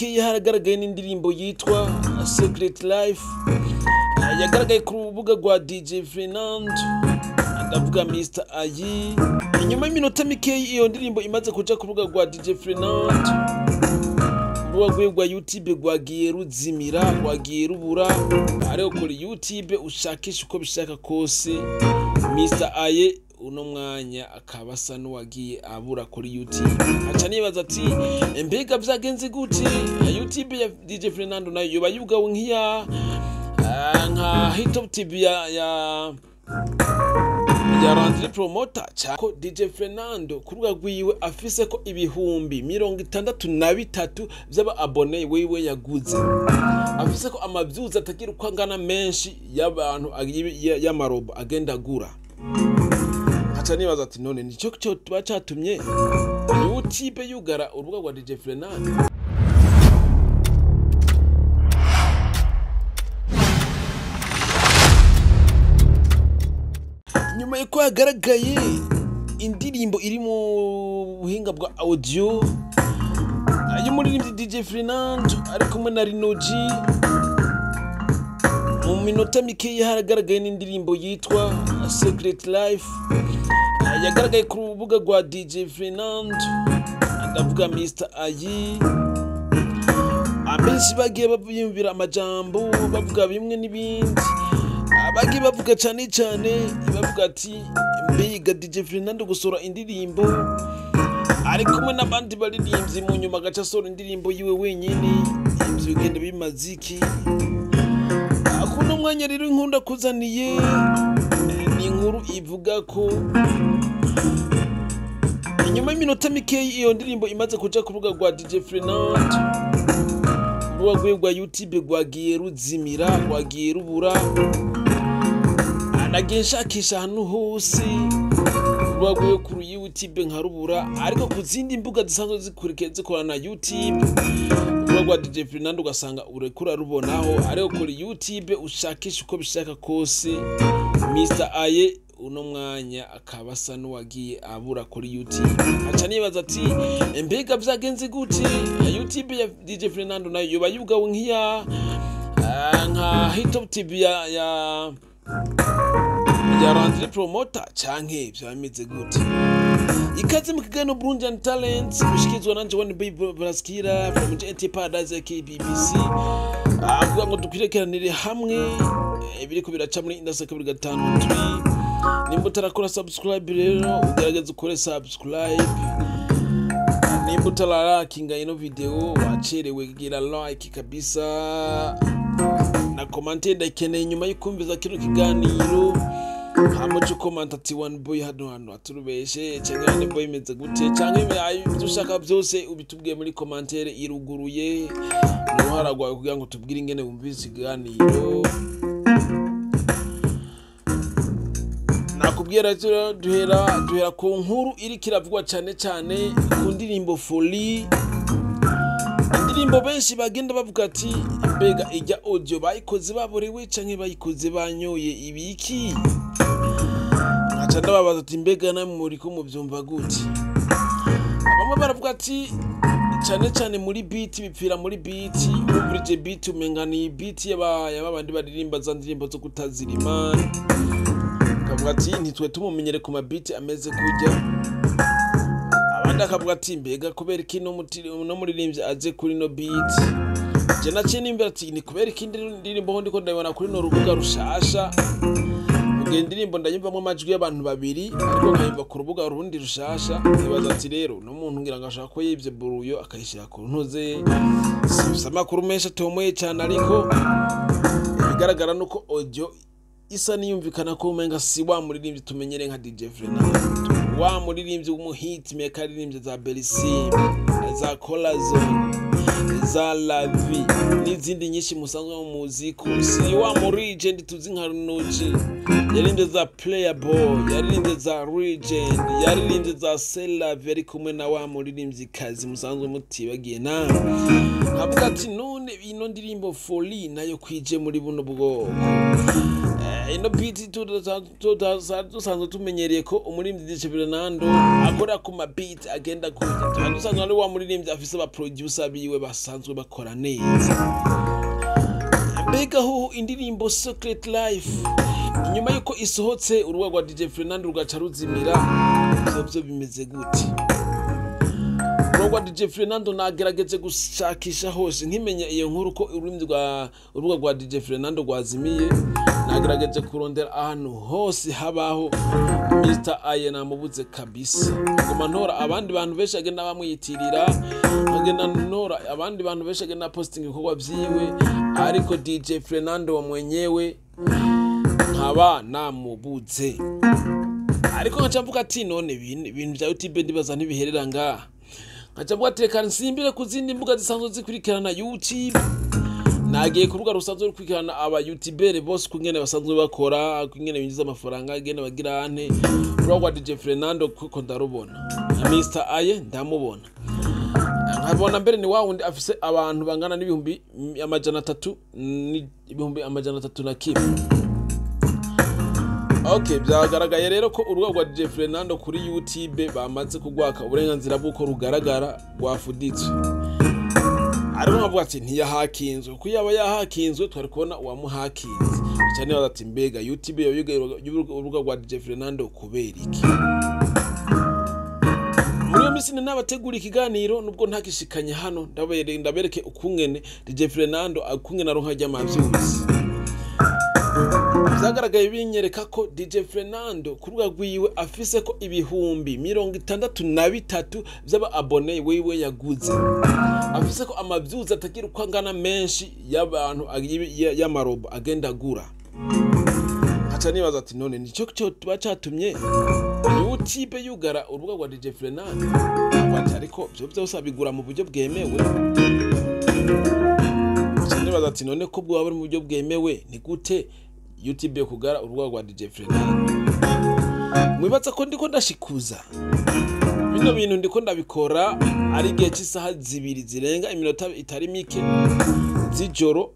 Haragaragaye n'indirimbo yitwa Secret Life yagaragaye ku rubuga rwa DJ Fernando, ndavuga Mr Ayi. Inyuma y'iminota mikeyi iyo ndirimbo imaze kuja ku rubuga rwa DJ Fernando, urubuga rwiwe rwa YouTube rwagiye ruzimira, rwagiye rubura. Ariko kuri YouTube ushakisha uko bishaka kose, Mr Aye uno mwanya akaba asa n'uwagiye abura kuri YouTube. Aca nibaza ati: "Mbega vyagenze gute?" YouTube ya DJ Fernando nayo yoba yugawe nk'iya nka Hitop TV ya Landry Promoter, ko DJ Fernando ku rubuga rwiwe afise ko 63,000 vy'aba abonnés wiwe yaguze, afise ko amavyuzi atagira uko angana menshi y'abantu y'amarobo agenda agura. Nkaca nibaza ati: "None nico cyo tuba catumye YouTube yugara urubuga rwa DJ Fernando?" Nyuma yuko hagaragaye indirimbo iri mu buhinga bwa audio y'umuririmbyi DJ Fernando ari kumwe na Rino G, mu minota mikeya haragaragaye n'indirimbo yitwa Secret Life yagaragaye ku rubuga rwa DJ Fernando, ndavuga Mr Ayi. Abenshi bagiye biyumvira amajambo, bavuga bimwe n'ibindi, bagiye bavuga cyane cyane bavuga ati: "Mbega DJ Fernando gusohora indirimbo ari kumwe n'abandi baririmbyi, mu nyuma agaca asohora indirimbo yiwe wenyine, ibyo bigenda bimaze iki?" Kuno mwanya rero inkuru ndakuzaniye ni inkuru ivuga ko inyuma y'iminota mikeyi iyo ndirimbo imaze kuja ku rubuga rwa DJ Fernando, urubuga rwiwe rwa YouTube rwagiye ruzimira, rwagiye rubura. Nagiye nshakisha ahantu hose urubuga rwiwe kuri YouTube nkarubura, ariko ku zindi mbuga zisanzwe zikurikira zikorana na YouTube, urubuga rwa DJ Fernando ugasanga uriko urarubonaho, ariko kuri YouTube ushakisha uko bishaka kose, Mr Aye uno mwanya akaba asa n'uwagiye abura kuri YouTube. Aca nibaza ati: "Mbega vyagenze gute?" YouTube ya DJ Fernando nayo yoba yugawe nk'iya nka Hitop TV ya Landry Promoter, canke vyaba bimeze gute? Ikaze mu kiganiro Burundian Talent mushikizwa nanje One Baby Braskira from JT Paradise KBBC, avuga ngo dukwirekeranire hamwe ibiriko biraca muri industry 253. Nimba utarakora subscribe rero, ugerageze ukore subscribe. Nimba utararakinga ino video, wacerewe, gira like kabisa na comment ndayikeneye. Nyuma y'ukumviza kino kiganiro, hama uce ukomanta ati: "One Boy hano hantu aturubeshe", canke "One Boy imeze gute", canke ibyo ushaka byose ubitubwiye muri commentaire iruguruye. Ni uruhara rwawe kugira ngo tubwire ingene wumvise ikiganiro. Nakubwira rero, duhera ku nkuru iriko iravugwa cyane cyane ku ndirimbo Folie, indirimbo benshi bagenda bavuga ati: "Mbega ijya audio bayikoze baborewe canke bayikoze banyoye ibiki?" Nkaca ndababaza ati: "Mbega namwe muriko muvyumva gute?" Bamwe baravuga ati cyane cyane muri beat, bipfira muri beat, wumvirije beat umenga ni beat y'aba bandi baririmba za ndirimbo zo kutazirima. Akavuga ati: "Ntitwe tumumenyere ku mabiti ameze kujya." Abandi akavuga ati: "Mbega kubera iki no muririmbyi aze kuri no beat?" Je naciye nimbera ati: "Ni kubera iki ndirimbo ho ndiko ndabibona kuri no rubuga rushasha, mugihe indirimbo ndayumvamwo amajwi y'abantu babiri, ariko nkayumva ku rubuga rundi rushasha?" Nibaza ati rero n'umuntu ngira ngo ashaka ko yivye buruyo akayishira ku ntuze. Simfise amakuru menshi atomoye cyane, ariko ibigaragara nuko audio isa niyumvikana ko umenga si wa muririmbyi tumenyere nka DJ Fernando, wa muririmbyi w'umuhit maker aririmbye za Belisime, za Corazon, za La Vie n'izindi nyinshi musanzwe muzi, ko si wa mu legend tuzi nka Runoji yaririmbye za Playboy, yaririmbye za Legend, yaririmbye za C'est la vie, ari kumwe na wa muririmbyikazi musanzwe mutibagiye nawe. Nkavuga ati none ino ndirimbo Folie nayo kwije muri buno bwoko. Ino beat dusanzwe tumenyereye ko umuririmbyi DJ Fernando akora ku ma beat agenda kuja. Tuba dusanzwe ari wa muririmbyi afise aba producer biwe basanzwe bakora neza. Mbega ho indirimbo Secret Life inyuma yuko isohotse urubuga rwa DJ Fernando rugaca ruzimira, ivyo bimeze gute? Urubuga rwa DJ Fernando nagerageje gushakisha hose nkimenya iyo nkuru ko urubuga rwa DJ Fernando rwazimiye, nagerageje kurondera ahantu hose habaho Mr. Aye namubuze kabisa. Nguma ntora abandi bantu benshi agenda bamwiyitirira, nkagenda ntora abandi bantu benshi agenda posting ibikorwa vyiwe, ariko DJ Fernando mwenyewe nkaba namubuze. Ariko nkaca mvuga ati none ibintu vya YouTube ndibaza ntibiherera ngaha. Nkaca mvuga ati reka nsimbire ku zindi mbuga zisanzwe zikurikirana YouTube. Nagiye ku rubuga rusanzwe rukurikirana aba YouTubere bose kungene basanzwe bakora, kungene binjiza amafaranga, kungene bagira ante. Urubuga rwa DJ Fernando kuko ndarubona, na Mr. Aye ndamubona. Nkabona mbere ni wa wundi afise abantu bangana n'ibihumbi 300 n'ibihumbi 301. Okay, byagaragaye rero ko urubuga rwa DJ Fernando kuri YouTube bamaze kugwaka uburenganzira bw'uko rugaragara rwafuditswe. Ariko nkavuga ati ntiyahakinzwe, kuko yaba yahakinzwe twari kubona uwamuhakinze. Cyane baza ati mbega YouTube yoyugaye urubuga rwa DJ Fernando kubera iki? Muri iyo minsi nabategura ikiganiro nubwo ntakishikanye hano, ndabereke ukungene DJ Fernando akungene aronka ry'amavyuzi. Vyagaragaye binyereka ko DJ Fernando ku rubuga rwiwe afise ko ibihumbi 63 vy'aba abone wiwe yaguze. Afise ko amavyuzi atagira uko angana menshi y'abantu y'amarobo agenda agura. Nkaca nibaza ati none nico cyo tuba catumye YouTube yugara urubuga rwa DJ Fernando. Ati ariko vyo vyose abigura mu buryo bwemewe. Nkaca nibaza ati none ko bwoba buri mu buryo bwemewe ni gute YouTube kugara urubuga rwa DJ Fernando? Mwibaza ko ndiko ndashikuza bino bintu, ndiko ndabikora ari igihe cy'isaha 2 zirenga iminota itari mike z'ijoro,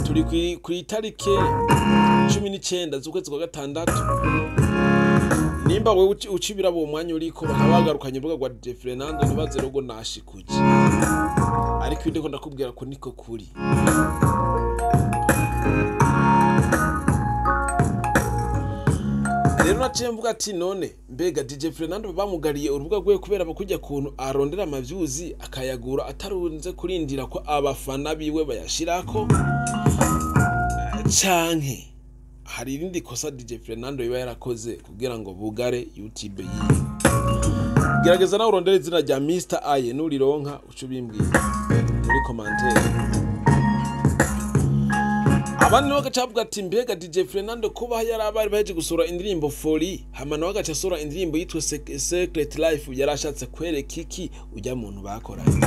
turi ku itariki 19 z'ukwezi kwa gatandatu. Nimba wewe ucibira uwo mwanya uriko bakaba bagarukanye urubuga rwa DJ Fernando, ntibaze rogo nashikuje, ariko ndiko ndakubwira ko niko kuri. Rero naciye mvuga ati none mbega DJ Fernando bamugariye urubuga rwe kubera bakujya kuntu arondera amavyuzi akayagura atarunze kurindira ko abafana biwe bayashirako, canke hari irindi kosa DJ Fernando yoba yarakoze kugira ngo bugare YouTube yiwe. Gerageza nawe urondere izina rya Mr. Aye, nurironka uce ubimbwira muri commentaire. Abandi nabo bagaca bavuga ati mbega DJ Fernando kuba yarabari baheje gusura indirimbo Folie, hama nawe agaca asura indirimbo yitwa Secret Life, yarashatse kwereka iki ujya muntu bakoranye.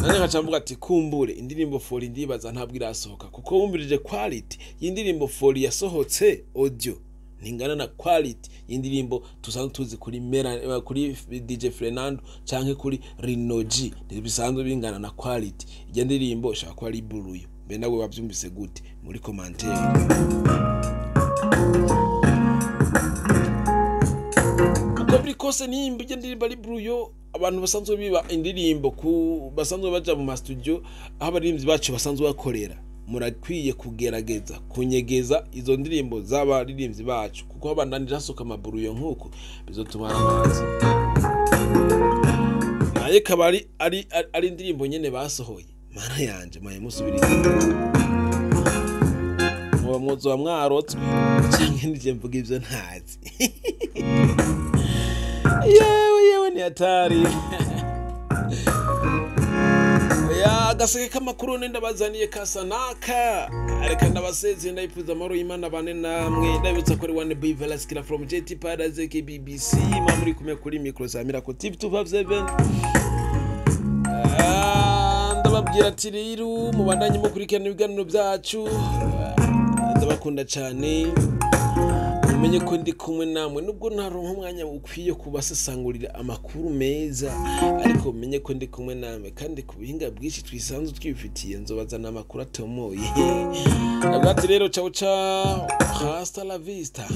Nane nkaca mvuga ati kumbure indirimbo Folie ndibaza ntabwo irasohoka, kuko wumvirije quality y'indirimbo Folie yasohotse audio ntingana na quality y'indirimbo tusanzwe tuzi kuri Mera, kuri DJ Fernando canke kuri Rinoji, ntibisanzwe bingana na quality ijya ndirimbo ishaka ko ari buruyo. Mbe nawe wavyumvise gute muri commentaire? Uko biri kose nimba ijya ndirimbo ari buruyo, abantu basanzwe biba indirimbo ku basanzwe baja mu ma studio aho abaririmbyi bacu basanzwe bakorera, murakwiye kugerageza kunyegeza izo ndirimbo z'abaririmbyi bacu, kuko abandanije hasohoka amaburuyo nkuko bizotumara amazi. Naye kaba ari indirimbo nyene basohoye. Mana yanje maye musubiriye muba mwozoba mwarotswe canke nije mvuga ivyo ntazi. Yewe yewe ni hatari. Ya agaseke k'amakuru nenda bazaniye kasanaka. Areka ndabaseze ndayifuza amahoro y'Imana bane namwe. Ndabibutsa ko ari One B Velasquez from JT Paradise KBBC. Muri kumwe kuri micro za Miracle TV 257. Ndababwira ati rero mubandanye mukurikirana ibiganiro byacu. Ndabakunda cyane. Mumenye ko ndi kumwe namwe, nubwo ntaronka umwanya ukwiye kubasesangurira amakuru meza, ariko mumenye ko ndi kumwe namwe, kandi ku buhinga bwinshi twisanzwe twifitiye nzobazana amakuru atomoye. Ndavuga ati rero, ciao ciao, hasta la vista.